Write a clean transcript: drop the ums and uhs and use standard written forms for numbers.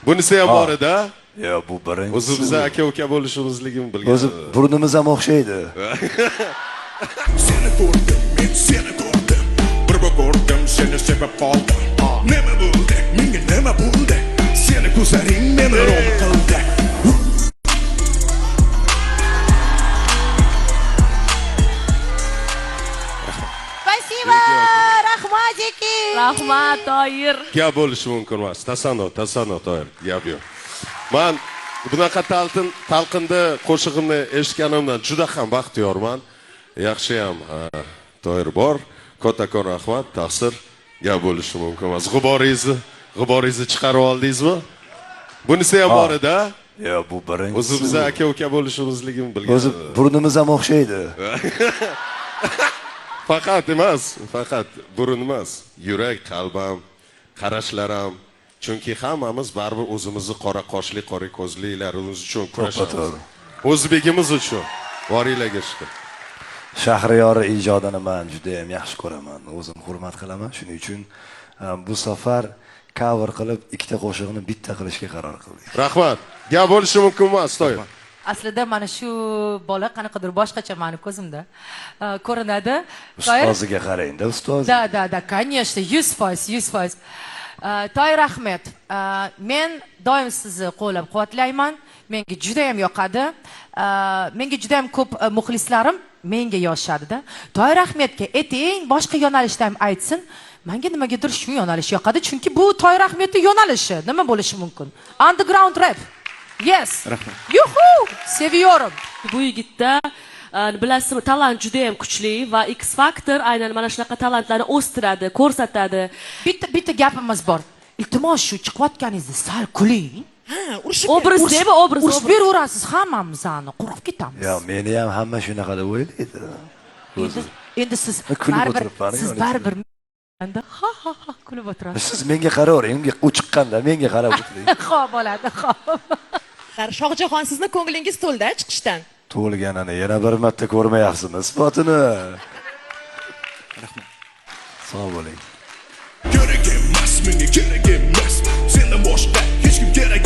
Bunisi ham bor edi. Yo, bu birinchisi. O'zi biza aka uka bo'lishimizligini bilgan. O'zi burnimiz ham o'xshaydi. Seni ko'rdim, men seni ko'rdim. Bir ko'rdim, seni sevib qoldim. Nima bo'ldi, menga nima bo'ldi? Seni ko'zlaring meni rom qildi. Спасибо, rahmatiki. Rahmat, Toyir. Gap bo'lishi mumkin emas. Tasanno, tasanno, Toyir, gap yo'q. Man bunaqa talqinda qo'shig'imni eshitganimdan juda ham baxtiyorman. Yaxshiyam Toyir bor. Kattakon rahmat, taqsir. Gap bo'lishi mumkin emas. G'uboringizni chiqarib oldingizmi? Bunisi ham bor edi. Yo, bu birinchisi. O'zi biza aka uka bo'lishimizligini bilgan. O'zi burnimiz ham o'xshaydi. Faqat emas, faqat burun emas, yurak, qalb ham, qarashlar ham. Chunki hammamiz baribir o'zimizni qora qoshli, qora ko'zlilarimiz uchun kurashamiz. To'g'ri. O'zbegimiz uchun. Boringlarga shukur. Shahriyor ijodini man juda ham yaxshi ko'raman, o'zim hurmat qilaman. Shuning uchun bu safar cover qilib ikkita qo'shig'ini bitta qilishga qaror qildik. Rahmat. Gap bo'lishi mumkin emas, Toyir. Aslida mana shu bola qanaqadir boshqacha mani ko'zimda ko'rinadi. Toyir, Ustoziga qarang-da, ustoz. Да, да, да, конечно, 100%, 100%. Toyir Ahmed, men doim sizni qo'llab-quvvatlayman. Menga juda ham yoqadi. Menga juda ham ko'p muxlislarim menga yozishadi-da. Toyir Ahmedga ayting, boshqa yo'nalishda ham aytsin. Menga nimagadir shu yo'nalish yoqadi, chunki bu Toyir Ahmedning yo'nalishi. Nima bo'lishi mumkin? Underground rap. Yes. Yuhu! Seviyorum. Bu yigitda bilasizmi, talant juda ham kuchli va X Factor aynan mana shunaqa talantlarni o'stiradi, ko'rsatadi. Bitta bitta gapimiz bor. Iltimos, shu chiqayotganingizda sal kuling. Ha, urishib Obraz deymi, obraz. Urishib beraverasiz hammamizni, qo'rqib ketamiz. Yo, meni ham hamma shunaqa deb o'ylaydi. Endi siz Kulib baribir o'tiribman, siz yo'q, baribir ha ha ha kulib o'tirasiz. Siz menga qaravering, unga u chiqqanda menga qarab o'tiring. Xo'p bo'ladi, xo'p. Shohjahon, sizni ko'nglingiz to'ldi chiqishdan. To'lganini yana bir marta ko'rmayapsizmi isbotini? Rahmat. Sog' bo'ling. Kerak emas, menga kerak emas. Sendan boshqa hech kim kerak.